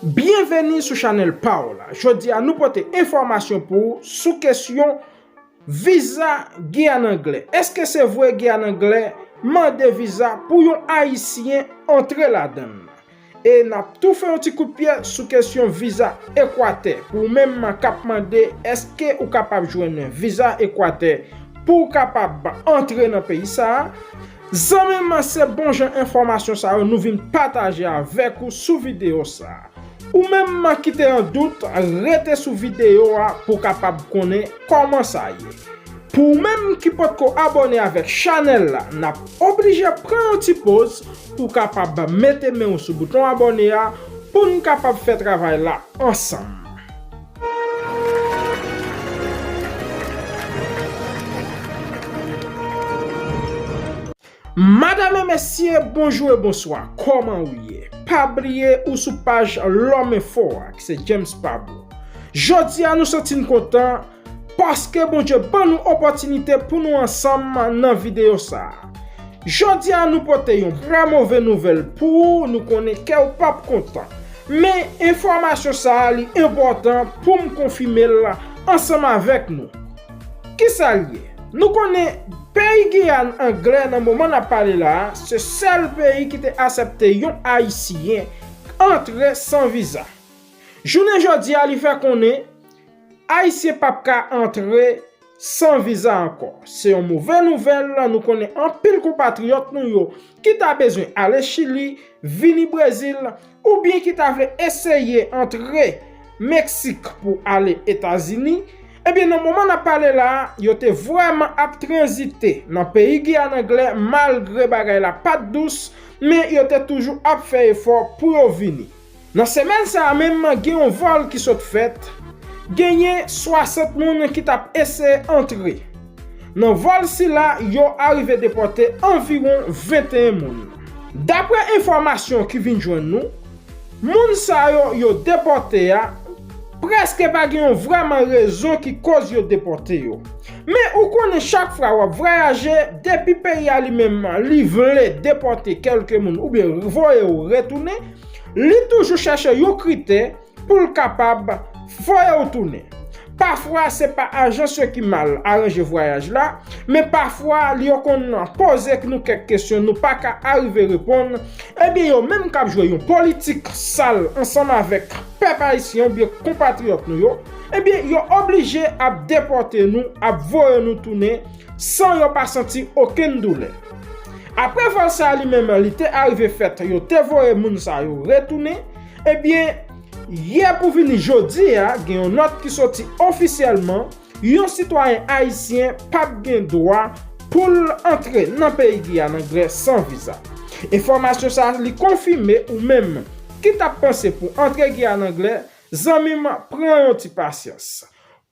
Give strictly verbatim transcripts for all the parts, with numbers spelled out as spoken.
Byenveni sou chanèl pa w la. Jodi a, nou pote enfòmasyon pou ou sou kesyon viza Giyàn Anglè. Èske se vre Giyàn Anglè mande viza pou yon Ayisyen antre ladan l? E n ap tou fè yon ti kout pye sou kesyon viza Ekwatè. Pou ou menm k ap mande èske ou kapab jwenn viza Ekwatè pou w kapab antre nan peyi sa a, zanmi m, se bon jan enfòmasyon sa yo nou vin pataje avèk ou sou videyo sa a. Ou menm ki te an dout, rete sou videyo a pou w kapab konnen kòman sa ye. Pou ou menm ki potko abòne avèk chanèl la, n ap oblije pran yon ti poz pou w kapab mete men w sou bouton abòne a pou n kapab fè travay la ansanm. Madanm e mesye, bonjou e bonswa. Kòman ou ye? Pa bliye ou sou paj Lòm Enfo a, ki se James Pablo. Jodi a nou santi n kontan paske Bondye ban nou opòtinite pou nou ansanm nan videyo sa a. Jodi a nou pote yon vrè move nouvèl pou ou, nou konnen kè w p ap kontan. Men enfòmasyon sa a li enpòtan pou m konfime l ansanm avèk nou. Kisa l ye? Nou konnen peyi Giyàn Anglè nan moman n ap pale la a, se sèl peyi ki te aksepte yon Ayisyen antre san viza. Jounen jodi a, li fè konnen Ayisyen p ap ka antre san viza ankò. Se yon move nouvèl, nou konnen anpil konpatriyòt nou yo ki ta bezwen ale Chili, vini Brezil, oubyen ki ta vle eseye antre Meksik pou ale Etazini, ebyen, nan moman n ap pale la a, yo te vrèman ap tranzite nan peyi Giyàn Anglè, malgre bagay la pa t dous, men yo te toujou ap fè efò pou yo vini. Nan semèn sa a menm, gen yon vòl ki sot fèt, genyen swasant moun ki t ap eseye antre. Nan vòl sila, yo arive depòte anviwon venteyen moun. Daprè enfòmasyon ki vin jwenn nou, moun sa yo, yo depòte a, prèske pa gen yon vrèman rezon ki koz yo depòte yo. Men ou konnen chak fwa w ap vwayaje, depi peyi a li menm li vle depòte kèlke moun oubyen voye w retounen, li toujou chèche yon kritè pou l kapab voye w tounen. Pafwa, se pa ajans yo ki mal aranje vwayaj la, men pafwa, yo konn poze nou kèk kesyon nou pa ka arive reponn. Ebyen, yo menm k ap jwe yon politik sal ansanm avèk pèp ayisyen oubyen konpatriyòt nou yo, ebyen, yo oblije ap depòte nou, ap voye nou tounen san yo pa santi okenn doulè. Apre vòl sa a li menm, li te arive fèt, yo te voye moun sa yo retounen, ebyen, yè pou vini jodi a, gen yon nòt ki soti ofisyèlman, yon sitwayen ayisyen p ap gen dwa pou l antre nan peyi Giyàn Anglè san viza. Enfòmasyon sa a, li konfime ou menm ki t ap panse pou antre Giyàn Anglè, zanmi m, pran yon ti pasyans.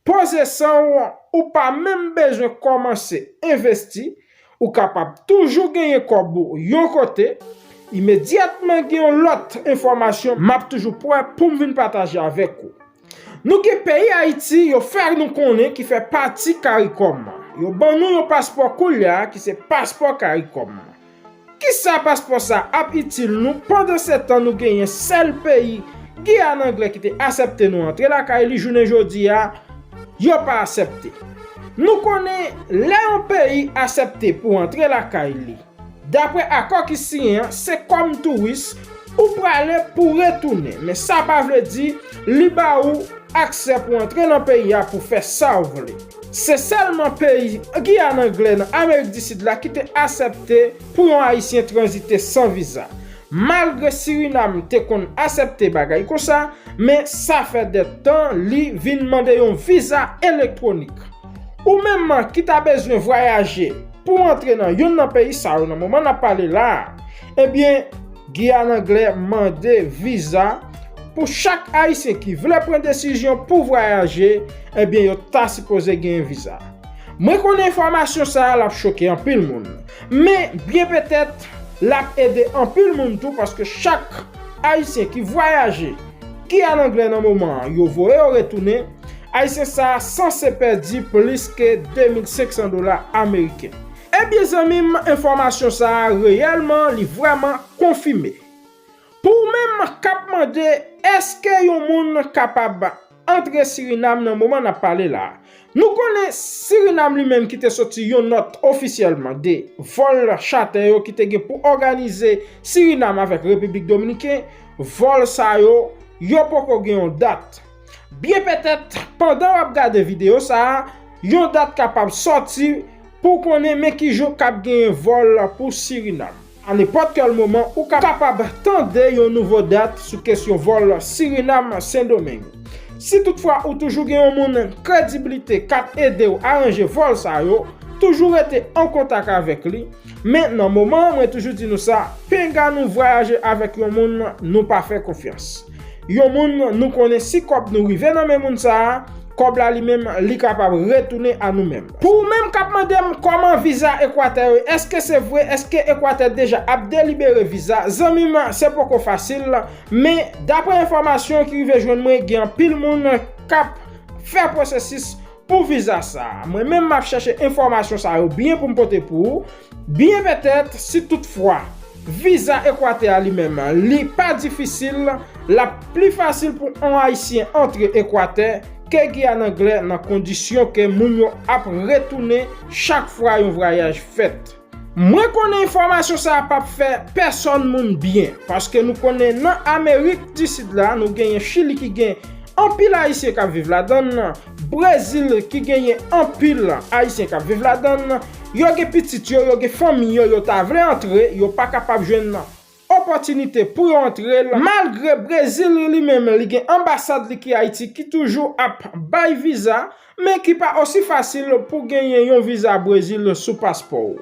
Poze san w, ou pa menm bezwen kòmanse envesti, ou kapab toujou genyen kòb ou yon kote. Imedyatman gen yon lòt enfòmasyon, m ap toujou prè pou m vin pataje avèk ou. Nou gen peyi Ayiti, yo fè nou konnen ki fè pati Karikòm. Yo ban nou yon paspò koulye a ki se paspò Karikòm. Kisa paspò sa ap itil nou pandan se tan nou genyen sèl peyi Giyàn Anglè ki te aksepte nou antre lakay li jounen jodi a, yo pa aksepte. Nou konnen lè yon peyi aksepte pou antre lakay li, daprè akò ki siyen an, se kòm touris ou prale pou retounen, men sa pa vle di li ba ou aksè pou antre nan peyi a pou fè sa w vle. Se sèlman peyi Giyàn Anglè nan Amerik di Sid la ki te aksepte pou yon Ayisyen tranzite san viza. Malgre Sirinam te konn aksepte bagay konsa, men sa fè de tan li vin mande yon viza elektwonik. Ou menm ki ta bezwen vwayaje pou antre nan youn nan peyi sa yo nan moman n ap pale la a, ebyen, Giyàn Anglè mande viza pou chak Ayisyen ki vle pran desizyon pou vwayaje, ebyen, yo ta sipoze genyen viza. Mwen konnen enfòmasyon sa a l ap choke anpil moun, men byen petèt l ap ede anpil moun tou, paske chak Ayisyen ki vwayaje, ki al Anglè nan moman an, yo voye yo retounen, Ayisyen sa a sanse pèdi plis ke de mil senk san dola ameriken. Ebyen, zanmi m, enfòmasyon sa a reyèlman, li vrèman konfime. Pou ou menm k ap mande, èske yon moun kapab antre Sirinam nan moman n ap pale la a? Nou konnen Sirinam li menm ki te soti yon nòt ofisyèlman de vòl chatè yo ki te gen pou òganize Sirinam avèk Repiblik Dominiken, vòl sa yo, yo poko gen yon dat. Byen petèt, pandan w ap gade videyo sa a, yon dat kapab sòti pou w konnen men ki jou k ap genyen vòl pou Sirinam. A nenpòt kèl moman, ou ka kapab tande yon nouvo dat sou kesyon vòl Sirinam Sendomeng. Si toutfwa ou toujou gen yon moun krediblite k ap ede w aranje vòl sa yo, toujou rete an kontak avèk li. Men nan moman an, mwen toujou di nou sa, pinga nou vwayaje avèk yon moun nou pa fè konfyans. Yon moun nou konnen si kòb nou rive nan men moun sa a, kòb la li menm, li kapab retounen a nou menm. Pou ou menm k ap mande m kòman viza Ekwatè yo, èske se vre, èske Ekwatè deja ap delibere viza? Zanmi m, se poko fasil, men daprè enfòmasyon ki rive jwenn mwen, gen anpil moun k ap fè pwosesis pou viza sa a. Mwen menm m ap chèche enfòmasyon sa yo byen pou m pote pou ou. Byen petèt, si toutfwa viza Ekwatè a li menm, li pa difisil, l ap pli fasil pou on Ayisyen antre Ekwatè ke Giyàn Anglè nan kondisyon ke moun yo ap retounen chak fwa yon vwayaj fèt. Mwen konnen enfòmasyon sa a p ap fè pèsòn moun byen, paske nou konnen nan Amerik di Sid la, nou genyen Chili ki gen anpil Ayisyen k ap viv ladan l, Brezil ki genyen anpil Ayisyen k ap viv ladan l, yo gen pitit yo, yo gen fanmi yo, yo ta vle antre, yo pa kapab jwenn opòtinite pou yo antre l, malgre Brezil li menm, li gen anbasad li ki Ayiti ki toujou ap bay viza, men ki pa osi fasil pou genyen yon viza Brezil sou paspò w.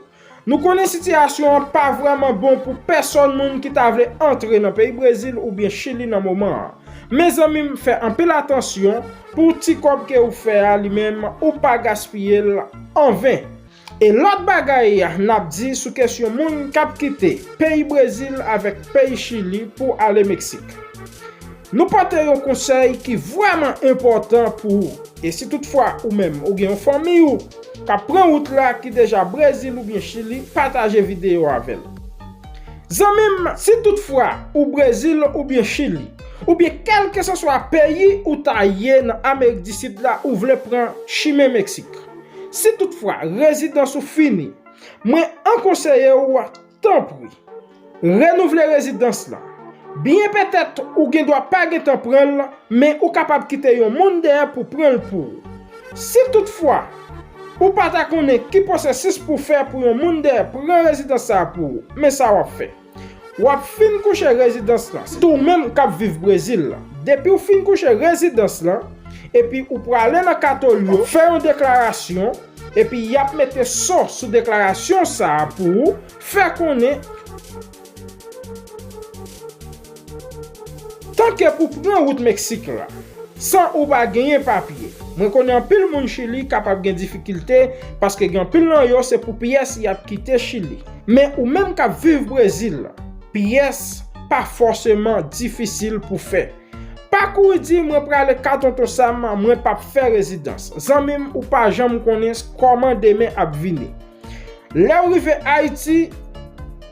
Nou konnen sitiyasyon an pa vrèman bon pou pèsòn moun ki ta vle antre nan peyi Brezil oubyen Chili nan moman an. Men zanmi m, fè anpil atansyon pou ti kòb ke ou fè a li menm, ou pa gaspiye l anven. E lòt bagay n ap di sou kesyon moun k ap kite peyi Brezil avèk peyi Chili pou ale Meksik. Nou pote yon konsèy ki vrèman enpòtan pou ou. E si toutfwa ou menm ou gen yon fanmi ou k ap pran wout la ki deja Brezil oubyen Chili, pataje videyo avè l. Zanmi m, si toutfwa ou Brezil oubyen Chili, oubyen kèlkeseswa peyi ou ta ye nan Amerik di Sid la, ou vle pran chimen Meksik, si toutfwa rezidans ou fini, mwen an konseye w, tanpri, renouvle rezidans lan. Byen petèt ou gen dwa pa gentan pran l, men ou kapab kite yon moun dèyè pou pran l pou ou. Si toutfwa ou pa ta konnen ki pwosesis pou fè pou yon moun dèyè pran rezidans sa a pou ou, men sa w ap fè. W ap fin kouche rezidans lan, sitou ou menm k ap viv Brezil la. Depi w fin kouche rezidans lan, epi ou prale nan katòl yo, fè yon deklarasyon, epi y ap mete son sou deklarasyon sa a pou ou fè konnen tanke pou pran wout Meksik la, san ou pa genyen papye. Mwen konnen anpil moun Chili kapab gen difikilte, paske gen anpil nan yo se pou pyès y ap kite Chili. Men ou menm k ap viv Brezil, pyès pa fòseman difisil pou fè. Pa kouri di, "Mwen prale ka Tonton Sam, mwen p ap fè rezidans." Zanmi m, ou pa janm konnen kòman demen ap vini. Lè w rive Ayiti,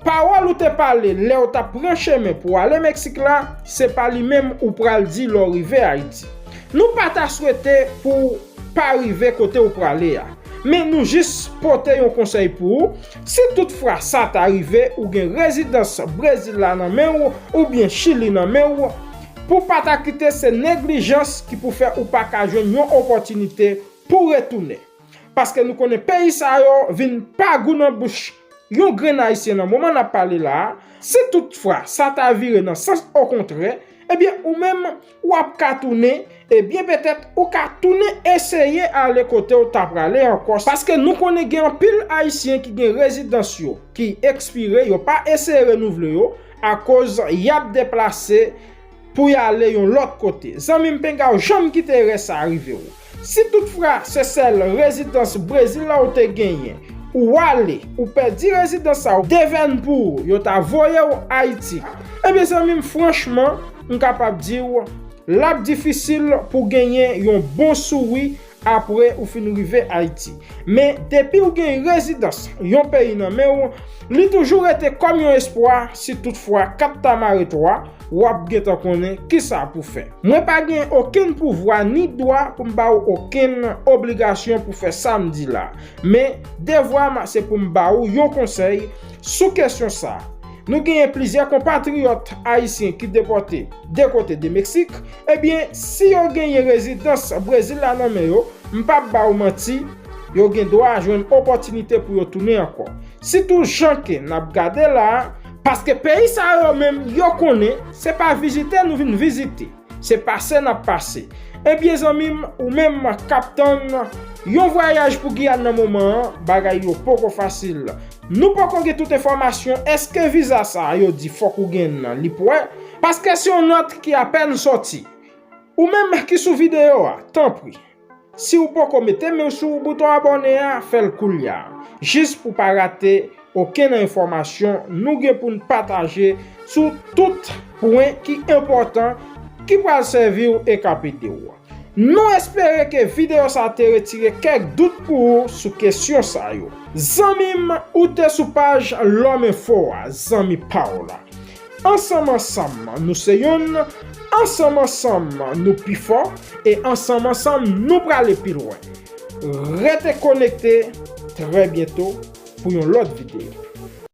pawòl ou te pale lè w t ap pran chemen pou w ale Meksik la, se pa li menm ou pral di lè w rive Ayiti. Nou pa ta swete pou w pa rive kote w prale a. Men nou jis pote yon konsèy pou ou. Si toutfwa sa ta rive, ou gen rezidans Brezil la nan men w oubyen Chili nan men w, pou pa ta kite se neglijans ki pou fè ou pa ka jwenn yon opòtinite pou retounen. Paske nou konnen peyi sa yo vin pa gou nan bouch yon grenn Ayisyen nan moman n ap pale la a. Si toutfwa sa ta vire nan sans okontrè, ebyen, ou menm, w ap ka tounen, ebyen, petèt, ou ka tounen eseye ale kote w ta prale ankò. Paske nou konnen gen anpil Ayisyen ki gen rezidans yo ki ekspire, yo pa eseye renouvle yo, akoz y ap deplase pou y ale yon lòt kote. Zanmi m, penga w janm kite erè sa a rive w. Si toutfwa se sèl rezidans Brezil la w te genyen, ou ale, ou pèdi rezidans sa a, devèn pou ou, yo ta voye w Ayiti. Ebyen, zanmi m, franchman, m kapab di w, l ap difisil pou genyen yon bon souri apre ou fin rive Ayiti. Men depi w gen rezidans yon peyi nan men w, li toujou rete kòm yon espwa si toutfwa kat ta mare twa, w ap gentan konnen kisa pou fè. Mwen pa gen okenn pouvwa ni dwa pou m ba w okenn obligasyon pou fè sa m di la. Men devwa m se pou m ba w yon konsèy sou kesyon sa a. Nou genyen plizyè konpatriyòt ayisyen ki depòte de kote de Meksik. Ebyen, si yo genyen rezidans Brezil la nan men yo, m p ap ba w manti, yo gen dwa jwenn opòtinite pou yo tounen ankò. Sitou jan ke n ap gade la a, paske peyi sa yo menm, yo konnen se pa vizite nou vin vizite, se pase n ap pase. Ebyen, zanmi m, ou menm k ap tann yon vwayaj pou Giyàn nan moman an, bagay yo poko fasil. Nou poko gen tout enfòmasyon èske viza sa a yo di fòk ou gen nan li pwè, paske se yon nòt ki apèn sòti. Ou menm ki sou videyo a, tanpri, si w poko mete men w sou bouton abòne a, fè l koulye a, jis pou w pa rate okenn enfòmasyon nou gen pou n pataje sou tout pwen ki enpòtan, ki pral sèvi w e k ap ede w. Nou espere ke videyo sa a te retire kèk dout pou ou sou kesyon sa yo. Zanmi m, ou te sou paj Lòm Enfo a, zanmi pa w la. Ansanm ansanm, nou se youn, ansanm ansanm, nou pi fò, e ansanm ansanm, nou prale pi lwen. Rete konekte, trè byento pou yon lòt videyo.